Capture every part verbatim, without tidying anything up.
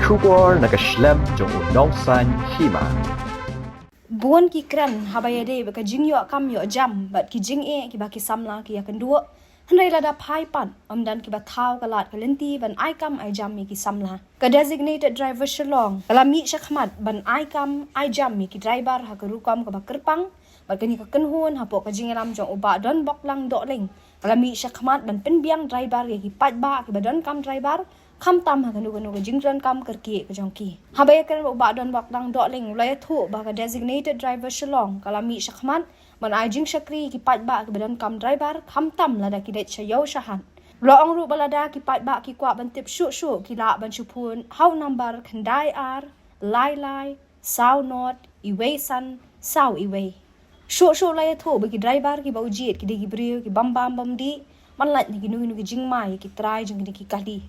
Khubor na ka shlem jong u Nongsaiñ Hima. Bun ki kren haba ïadei bad ka jingïoh kam ïoh jam bad ki jingeh kiba ki samla ki ïakynduh. Hynrei lada phai pat, ym don kiba thaw ka lad ka lynti ban ai kam ai jam ïa ki samla. Ka Designated Driver Shillong ka la mih shakhmat ban ai kam ai jam ïa ki driver ha ka rukom kaba kyrpang. Bad kane ka kynhun hapoh ka jingïalam jong u Bah Donboklang Dohling ka la mih shakhmat ban pynbiang driver ïa ki paidbah kiba donkam driver, khamtam ha kano kano ka jingdonkam kyrkieh ka jong ki. Haba ïakren bad u Bah Donboklang Dohling, u la ïathuh ba ka Designated Driver Shillong ka la mih shakhmat ban ai jingshakri ïa ki paidbah kiba donkam driver, khamtam lada ki leit sha ïew sha hat. U la ong ruh ba lada ki paidbah ki kwah ban tip shuh shuh, ki lah ban shu phone ha u number khyndai ar lai lai saw nod iwei san saw iwei. Shuh shuh u la ïathuh ba ki driver kiba u jied ki dei ki briew ki bym bam bym dih, ban lait na kino kino ki jingma ïa ki trai jong kine ki kali.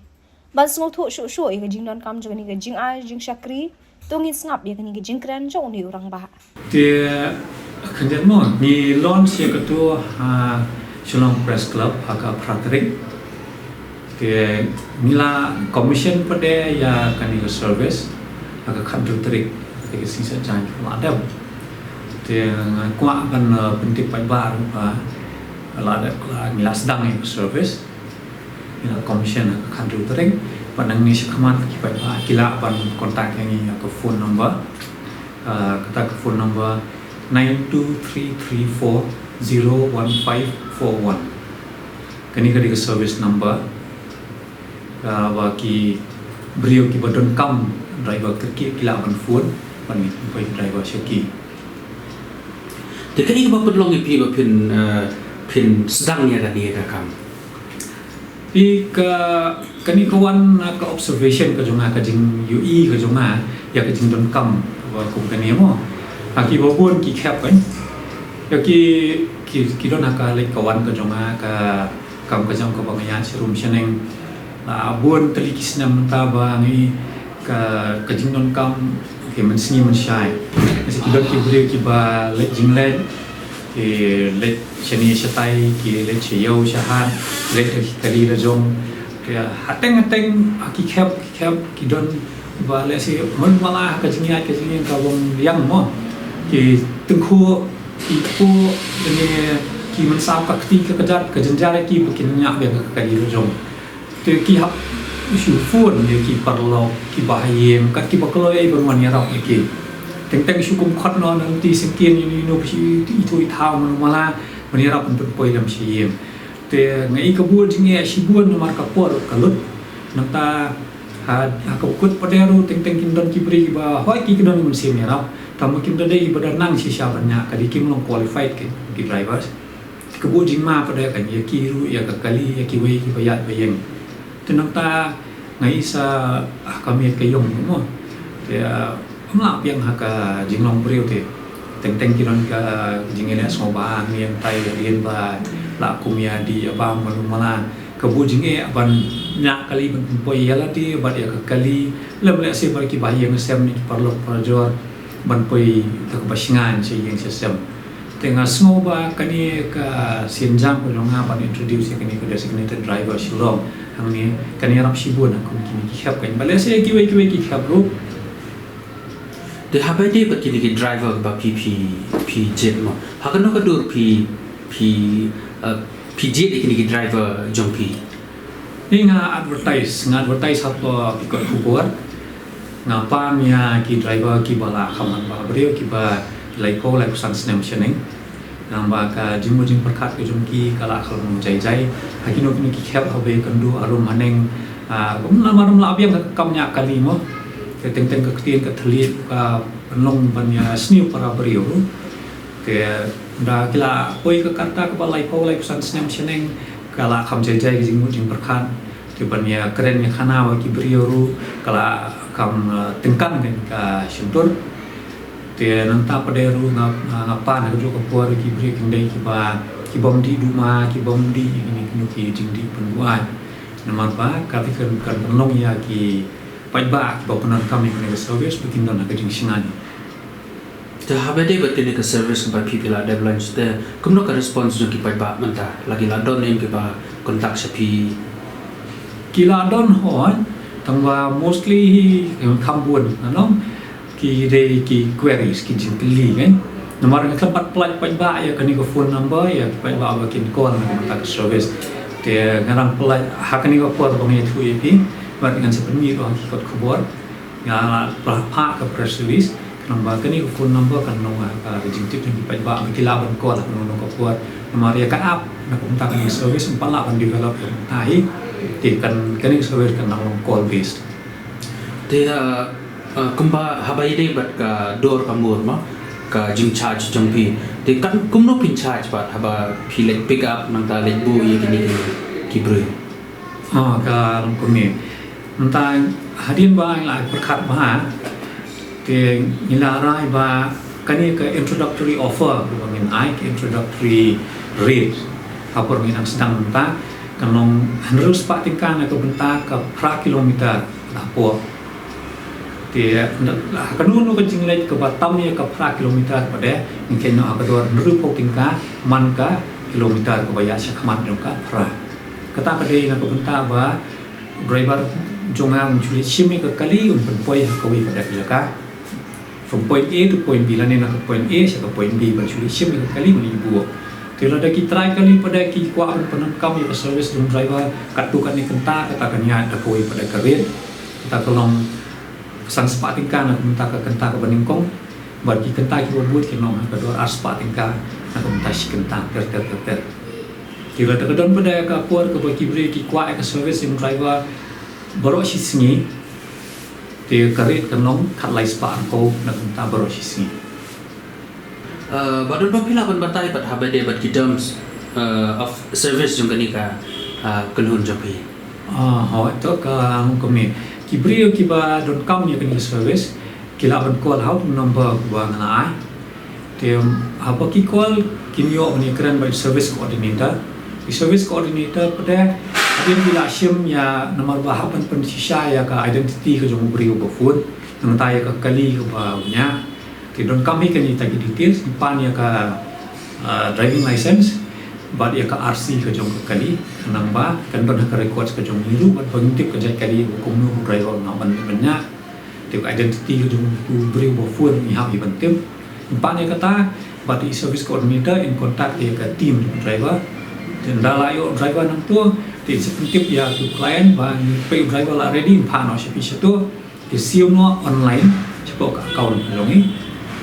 Ban sngewthuh shuh shuh ïa ka jingdonkam jong kane ka jingai jingshakri, to ngin sngap ïa kane ka jingkren jong une u rangbah. Te khyndiat mo, ngi launch ïa katu ha Shillong Press Club ha ka phra tarik. Te ngi la commission pat de ïa kane ka service ha ka khathynriew tarik, te ka sngi Saitjaiñ kaba la dep. Te nga kwah ban, uh, pyntip paidbah ruh ba la dep, la, ngi la sdang ïa ka service. Ngi la commission ha ka khathynriew tarik. Pat nangne shakhmat ki paidbah ki lah ban contact ïa ngi ha ka phone number. Uh, kata ka phone number nine two three three four zero one five four one. Kane ka dei ka service number, ah, ba ki briew kiba donkam driver kyrkieh ki lah ban phone ban pynpoi driver sha ki. Te kane kaba pynlong ïa phi ba phin, ah, phin sdang ïa kane ka kam? Ïa ka, kane ka wan na ka observation ka jong nga, ka jingïohi ka jong nga ïa ka jingdonkam ba kum kane mo. Ha kiba bun ki khep kan. Ïa ki, ki, ki don ha ka leit ka wan ka jong nga, ka kam ka jam kaba nga ïaid sharum shaneng. La bun tylli ki snem mynta ba ngi ka, ka jingdonkam ki mynsngi mynshai. Ngi sa ki don ki briew kiba leit jingleit, ki leit shane shatai, ki leit sha ïew sha hat, leit da ki kali la jong. Ki hateng hateng, ha ki khep, ki khep, ki don ba lehse man mala ha ka jingïaid ka jingïeng ka bym ïeng mo. Ki tyngkhuh, ki kpuh, lane ki mynsaw ka kti ka kjat, ka jynjar ïa ki ba kin ñiah biang ka kali la jong. Te ki hap shu phone ïa ki paralok, ki bahaïing, kat kiba kloi ban wan ïarap ïa ki. Teng teng shu kum khot noh na lynti syngkien ïano ïano ba shu ithuh ithaw mano mala ban ïarap ban pynpoi lem sha ïing. Te nga i ka bun jingeh shibun namar ka por ka lut. Nangta ha, ha kaba kut pat de ruh teng teng kin don ki briew kiba hooid ki, ki don mynsiem ïarap. Tangba kim da dei kiba da nang shisha ban ñiah kali, kim long qualified ki, ki drivers. Te ka bun jingma pat de kan ïa ki ruh, ïa ka kali, ïa kiwei kiba ïaid ba ïeng. Te nangta nga i sa, ah, ka miet ka ïong mo. Te, ah, ym lah biang ha ka jinglong briew te. Teng teng ki don ka jingïaleh sngewbha, ngi ïeng tai ïa dien ba la kum ïa dih ïa bam mano mala. Ka bun jingeh ban ñiah kali ban pynpoi ïa lade bad ïa ka kali. Lem lehse bad ki bahaïing sem ne ki paralok parajor ban poi da kaba shngaiñ sha ïing sha sem. Te nga sngew ba kane ka sienjam ka jong nga ban introduce ïa kane ka designated driver Shillong hangne kan ïarap shibun ha kum kine ki khep kan. Ba lehse kiwei kiwei ki khep ruh. Te haba ïadei bad kine ki driver ba phi, phi, phi jied mo, ha kano ka dur phi, phi, eh, phi jied ïa kine ki driver jong phi? Ni nga advertise, nga advertise hapoh ki kot khubor. Nga pan ïa ki driver kiba la kham man ba briew, kiba laiphew laiphew san snem shaneng. Namar ba ka jingmut jingpyrkhat ka jong ki ka la kham jai jai. Ha kino kino ki khep haba ïakynduh harum haneng, ah, ym lah, ym lah biang ka kam ñiah kali mo. Te teng teng ka ktien ka thylliej ka pynlong ban ïasniew para briew. Te da ki la poi ka rta kaba laiphew laiphew san snem shaneng, ka la kham jai jai ka jingmut jingpyrkhat. Te ban ïakren ïakhana bad ki briew ruh ka la kham, eh, tyngkan ka shyntur. Te nangta pat de ruh nga, nga, nga pan ha kajuh ka por ki briew kin dei kiba, ki bym dih duma, ki bym dih ïa kino kino ki jingdih pynbuaid. Namar ba kata kan, kan pynlong ïa ki paidbah kiba pyndonkam ïa kane ka service ba kin don ha ka jingshngaiñ. Te haba ïadei bad kane ka service kaba phi, phi la dep launch te, kumno ka response jong ki paidbah mynta? La ki la don ne em kiba contact sha phi? Ki la don hooid, Tang ba mostly hi, em, kham bun, nano, ki dei ki queries, ki jingkylli, kan. Namar nga khlem pat pynlait paidbah ïa kane ka phone number, ïa ki paidbah ba kin call na ka bynta ka service. Te nga dang pynlait ha kane ka por ba nga ïathuh ïa phi, bad ngan sa pynmih ruh ha ki kot khubor. Nga la phah ka press release, khnang ba kane ka phone number kan long ha ka jingtip jong ki paidbah ba ki lah ban call ha kano kano ka por. Namar ïa ka app na ka bynta kane ka service ym pat lah ban develop ïa ka bynta hi. Te kan kane ka service kan dang long call based. Te, uh, uh, kumba haba ïadei bad ka dor ka mur mo, ka jingcharge jong phi. Te kan kumno phin charge pat haba phi leit pick up nangta leit buh ïa kine ki, ki briew? Ah, ka long kumne. Mynta hadien ba ngi la pyrkhat bha, te ngi la rai ba kane ka introductory offer ba ngin ai, ka introductory rate ha por ngi nang sdang mynta, kan long hynriew spah tyngka na ka bynta ka phra kilometer na por. Te ha kano kano ka jingleit kaba tam ïa ka phra kilometer pat de, ngin kheiñ noh ha ka dor hynriewphew tyngka man ka kilometer kaba ïaid shakhmat jong ka phra. Kata ka dei na ka bynta ba driver jong nga un shu leit shim ïa ka kali, un pynpoi ha kawei pat de ka jaka. From point A to point B, lane na ka point A sha ka point B, ban shu leit shim ïa ka kali ban ïa buh. Te lada ki trai kali pat de ki kwah ban pyndonkam ïa ka service jong driver katto katne kynta, kata kan ïaid da kawei pat de ka rate. Kata ka long san spah tyngka na ka bynta ka kynta kaba nyngkong. Bad ki kynta kiba bud kin long ha ka dor ar spah tyngka na ka bynta shi kynta, ter ter ter ter. Te lada ka don pat de ka por kaba ki briew ki kwah ïa ka service jong driver baroh shi sngi, te ka rate kan long khatlai spah hynriew na ka bynta baroh shi sngi. Uh, ba don ba phi lah ban batai pat haba ïadei bad ki terms, uh, of service jong kane ka, uh, kynhun jong phi? Ah, hooid, to ka long kumne. Ki briew kiba donkam ïa kane ka service ki lah ban call ha u number ba nga la ai. Te, um, haba ki call kin ïoh ban ïakren bad i service coordinator. I service coordinator pat de hadien ki la shim ïa, namar ba hap ban pynshisha ïa ka identity ka jong u briew ba phone, nangta ïa ka kali kaba u ñiah. Te donkam hi kane kita ki details, ngi pan ïa ka, uh, driving license bad ïa ka R C ka jong ka kali, khnang ba kan don ha ka records ka jong ngi ruh bad ba ngin tip ka jait kali ba kumno u driver u ñiah, ban, ban ñiah. Te ka identity ka jong u briew ba phone ngi hap hi ban tip. Ngi pan ïa kata bad i service coordinator in contact ïa ka team driver. Te ynda la ïoh driver nangto, te in sa pyntip ïa u client ba ngi peit u driver la ready, in phah noh sha phi shato. Te siew noh online shapoh ka account ka jong ngi.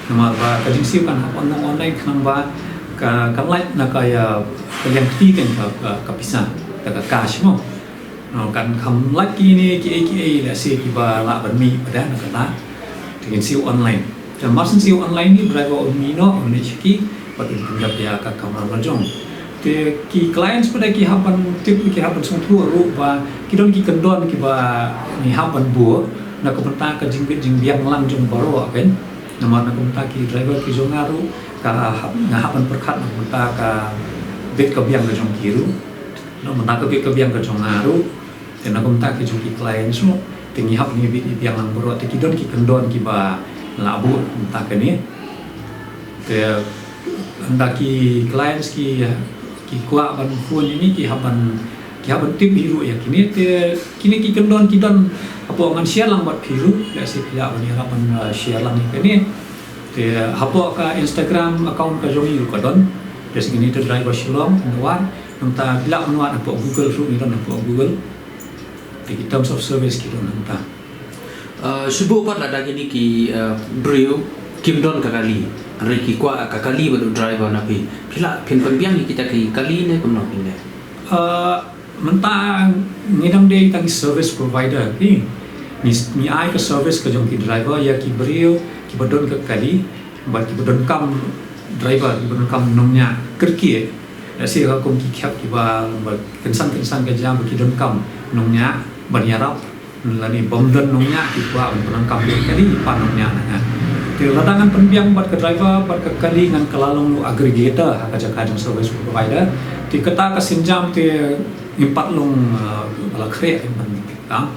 Namar ba ka jingsiew kan hap ban long online khnang ba ka, kan lait na ka ïa, ka liang kti kan ka, ka, ka pisa, ka, ka cash mo. No, kan kham lait kine kiei kiei, lehse kiba lah ban mih pat de na kata. Te kin siew online. Te mar shu siew online, i driver un mih noh, un leit sha ki, bad un pyndep ïa ka kamra la jong. Te ki clients pat de ki hap ban tip, ki hap ban sngewthuh ruh ba ki don ki kyndon kiba ngi hap ban buh na ka bynta ka jingbit jingbiang lang jong baroh, kan. Namar na ka bynta ki driver ki jong nga ruh, ka hap, nga hap ban pyrkhat na ka bynta ka bit ka biang ka jong ki ruh. Na ka bynta ka bit ka biang ka jong nga ruh, te na ka bynta ki jong ki clients ruh, te ngi hap ngi bit biang lang baroh, te ki don ki kyndon kiba la buh na ka bynta kane. Te ynda ki clients ki, ki kwah ban phone ïa ngi, ki hap ban, ki hap ban tip hi ruh ïa kine, te kine ki kyndon ki don hapoh, ngan share lang bad phi ruh, lehse phi lah ban ïarap ban, uh, share lang ïa kane. Te hapoh ka Instagram account ka jong ngi ruh ka don, Designated Driver Shillong, ngi wad, nangta phi lah ban wad hapoh Google ruh, ngi don hapoh Google. Te ki terms of service ki don nangta. Uh, shu buh pat lada kine ki, uh, briew kim don ka kali, hynrei ki kwah ka kali bad u driver na phi, phi lah phin pynbiang ïa kita ki kali ne kumno phin leh? Uh, mynta ngi dang dei tang service provider, ki. Ngi, ngi ai ka service ka jong ki driver ïa ki briew kiba don ka kali bad kiba donkam driver, kiba donkam nongñiah kyrkieh. Lehse ka kum ki khep kiba, ba kynsan kynsan ka jia ba ki donkam nongñiah ban ïarap, lane bym don nongñiah, ki kwah ban pyndonkam ïa ka kali, pan nongñiah na nga. Te lada ngan pynbiang bad ka driver bad ka kali, ngan kylla long u aggregator ha ka jaka jong service provider. Te kata ka sienjam te ngim pat long, uh, ba la khreh, ngim pat long.